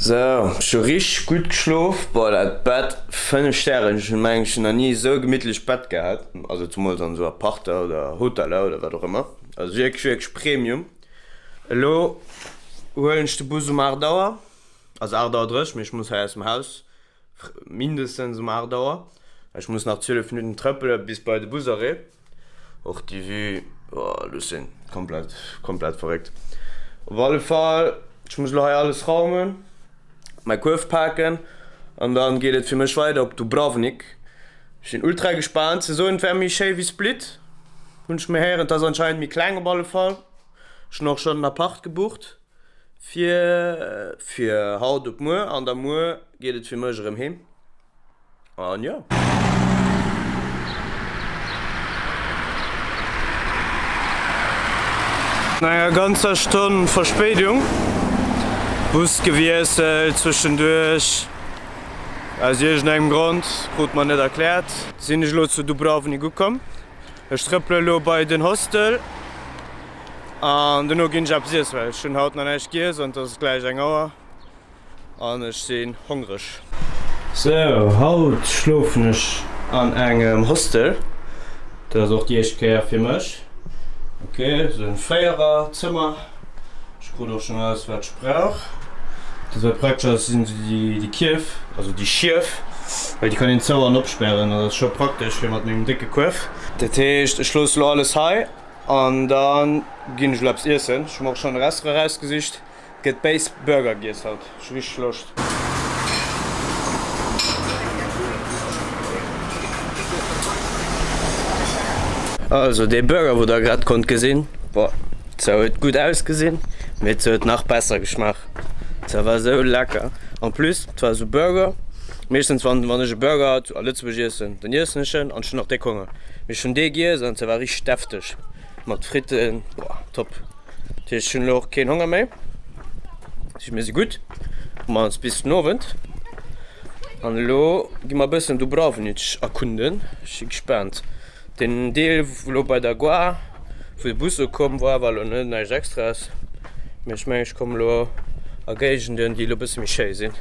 Sou, ech hu richteg gutt geschlof. Boah, dat Bett, 5 Stären, ech hunn mengen ech nach ni esou e gemittlecht Bett gehat, also zumools an esou Aparter oder Hoteller oder wat och ëmmer, also wierklech wierklech Premium. Elo huelen ech de Bus um 8 Auer, also 8 Auer 30, mee ech muss hei aus dem Haus mindestens um 8 Auer, well ech muss nach 12 Minutten trëppele bis bei de Busarrêt. Och déi Vue, oh Lucien, komplett, komplett verréckt. Op alle Fall, ech muss elo hei alles raumen, mäi Kuerf paken an dann geet et fir mech weider op Dubrovnik. Ech sinn ultra gespaant. Se soen et wär méi schéi wéi Split, hunn ech méi héieren. Et ass anscheinend méi kleng op alle Fall. Ech hunn och schonn en Apart gebucht fir fir haut op muer an da muer geet et fir mech erëm heem. An jo. No enger ganzer Stonn Verspéidung, Bus gewiesselt zwëschenduerch, aus iergendengem Grond, krut mer net erkläert, sinn ech elo zu Dubrovnik ukomm. Ech trëppele elo bei den Hostel an dono ginn ech eppes iessen, well ech hunn haut nach näischt giess an et ass gläich eng Auer. An ech sinn hongreg. Sou, haut schlofen ech an engem Hostel. Dat ass och déi éischt Kéier fir mech. Ok, sou en Véierer Zëmmer. Ech krut och schonn alles wat ech brauch. Dat wat praktesch ass sinn sou déi Kierf, also déi Schief, well déi kann een zou an opspären. Dat ass scho praktesch fir mat mengem décke Kuerf. Dat heescht ech loosse lo alles hei an da ginn ech elo eppes iessen. Ech hu mer och schonn e Restaurant erausgesicht. Gëtt béis Burger giess haut, ech hu richteg Loscht. Also dee Burger wou der grad konnt gesinn, boah se huet gutt ausgesinn, mee se huet nach besser geschmaach, se war sou lecker. En plus et war sou Burger, meeschtens wann wann ech e Burger a Lëtzebuerg iessen, dann iessen ech en an ech hunn nach déck Honger, mee ech hunn dee giess an se war richteg defteg mat Fritten, boah top. Dat heescht, ech hunn elo och keen Honger méi. Dat heescht, mir si gutt. Mat ons bis den Owend. An elo gi mer e bëssen Dubrovnik erkunden. Ech si gespaant. Den Deel elo bei der Gare, wou de Bus ukomm war, war elo net näischt Extraes. Mee ech mengen, ech kommen elo a Géigenden, déi elo e bësse méi schéi sinn.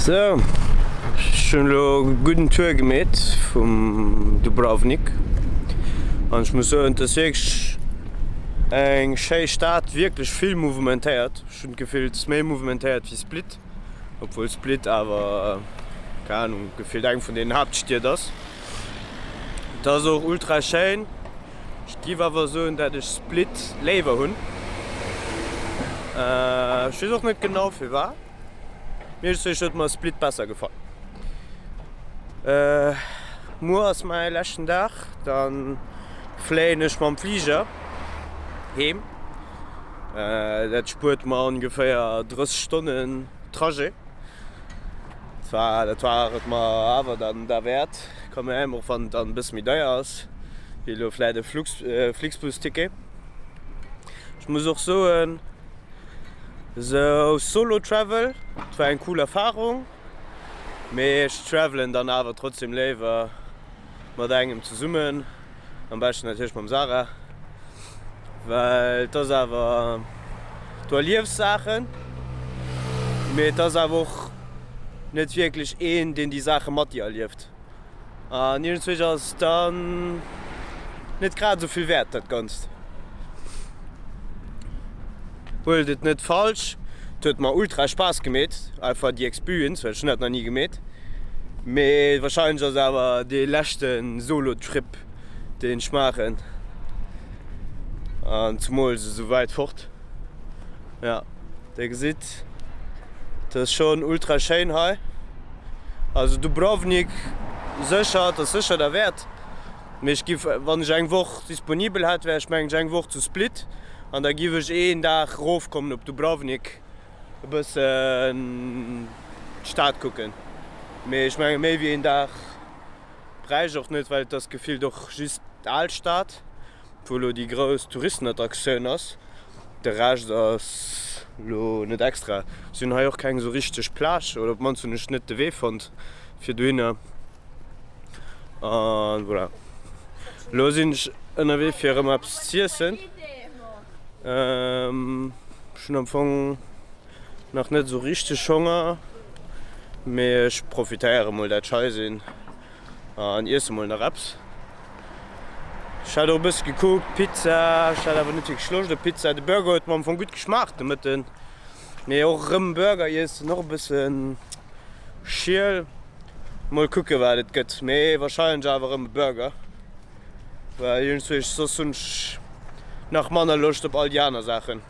Sou, ech hunn elo e gudden Tour gemeet vum Dubrovnik an ech muss soen, et ass wierklech eng schéi Stad, wierklech vill mouvementéiert. Ech hunn d'Gefill, et ass méi mouvementéiert wéi Split, obwuel Split awer, keng Ahnung, gefillt eng vun den Haaptstied ass. Et ass och ultra schéin. Ech giff awer soen, dat ech Split léiwer hunn. Ech weess och net genau firwat. Mir huet mer Split besser gefall. Muer ass mäi leschten Dag, dann fléien ech mam Fliger heem. Dat spuert mer ongeféier 30 Stonnen Trajet. War, dat war et mer awer dann derwäert, quand même, och wann et dann e bësse méi deier ass wéi elo vläit e Flux, Flixbus-Ticket. Ech muss och soen, esou Solo Travel, et war eng cool Erfarung, mee ech travelen dann awer trotzdem léiwer mat engem zesummen, am beschten natierlech mam Sarah, well et ass awer, du erliefs Saachen, mee et ass awer och net wierklech een, deen déi Saache mat dir erlieft. An iergendzwousch ass et dann net grad esou vill wäert, dat Ganzt. Huelt et net falsch, et huet mer ultra Spaass gemeet, einfach déi Experience, well ech hunn dat nach ni gemeet. Mee wahrscheinlech ass awer dee leschte Solo-Trip deen ech maachen. An zumools esou wäit fort. Ja, dir gesitt, et ass schonn ultra schéin hei. Also Dubrovnik sécher, et ass sécher derwäert. Mee ech giff, wann ech eng Woch disponibel hätt, wär ech mengen ech eng Woch zu Split an da giff ech een Dag rofkommen op Dubrovnik. e bëssen d'Stad kucken, mee ech menge méi wéi een Dag bräicht ech och net, well et ass gefillt och just d'Alstad, wou elo déi grouss Touristenattraktioun ass. De Rescht ass elo net extra. Si hunn hei och keng esou richteg Plage, oder op d'mannst hunn ech net de Wee fonnt fir dohinner. An voilà, elo sinn ech ënnerwee fir erëm eppes z'iessen. Ech hunn am Fong nach net esou richteg Honger, mee ech profitéiere mol dat ech hei sinn an iesse mol nach eppes. Ech hat och e bësse gekuckt, Pizza, ech hat awer net wierklech Loscht op Pizza. De Burger huet mer am Fong gutt geschmaacht de Mëtten, mee och erëm Burger iessen och e bëssen schiel. Mol kucke wat et gëtt, mee wahrscheinlech awer erëm e Burger, well iergendzwousch soss hunn ech nach manner Loscht op all déi aner Saachen.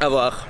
Awer ach.